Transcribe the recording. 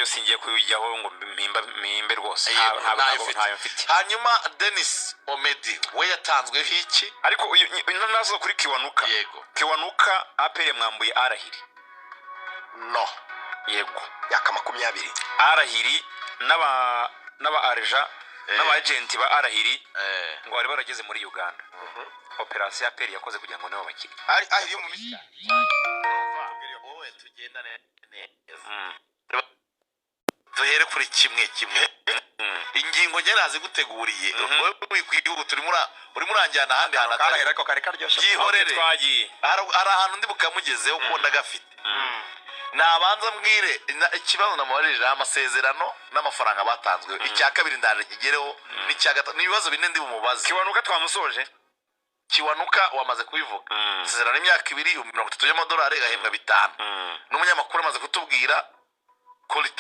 Yo singiye kuyijyaho ngo mpimbe rwose. Yego, ntayo ufite. Ntayo mfite. Hanyuma Denis Omedi we yatanzweho iki? Ariko nazo kuri Kiwanuka. Yego. Kiwanuka, APR yamwambuye Al Ahly. No. Yego. Myaka 20. Al Ahly n'aba agent n'aba agent ba Al Ahly ngo bari barageze muri Uganda, operasiyo APR yakoze kugira ngo nibo bakire. Ari yo mu Misiri. Wowe tugendane neza, duhere kuri kimwe kimwe. Ingingo njye naziguteguriye, wowe wikwihuta, urimo uranjyana ahandi hantu atari. Karahera ariko kari karyoshye. Byihorere. Twagiye. Hari ahantu ndi bukamugezeho kuko ndagafite. Nabanza mbwire ikibazo namubajije, amasezerano n'amafaranga batanzwe. Icya kabiri ndaje kigereho, n'icya gatatu. Ni ibibazo bine ndi bumubaze. Kiwanuka twamusoje. Kiwanuka wamaze kubivuga. Amasezerano y'imyaka 2, 30,000 y'amadolari, agahembwa 5. N'umunyamakuru amaze kutubwira quality.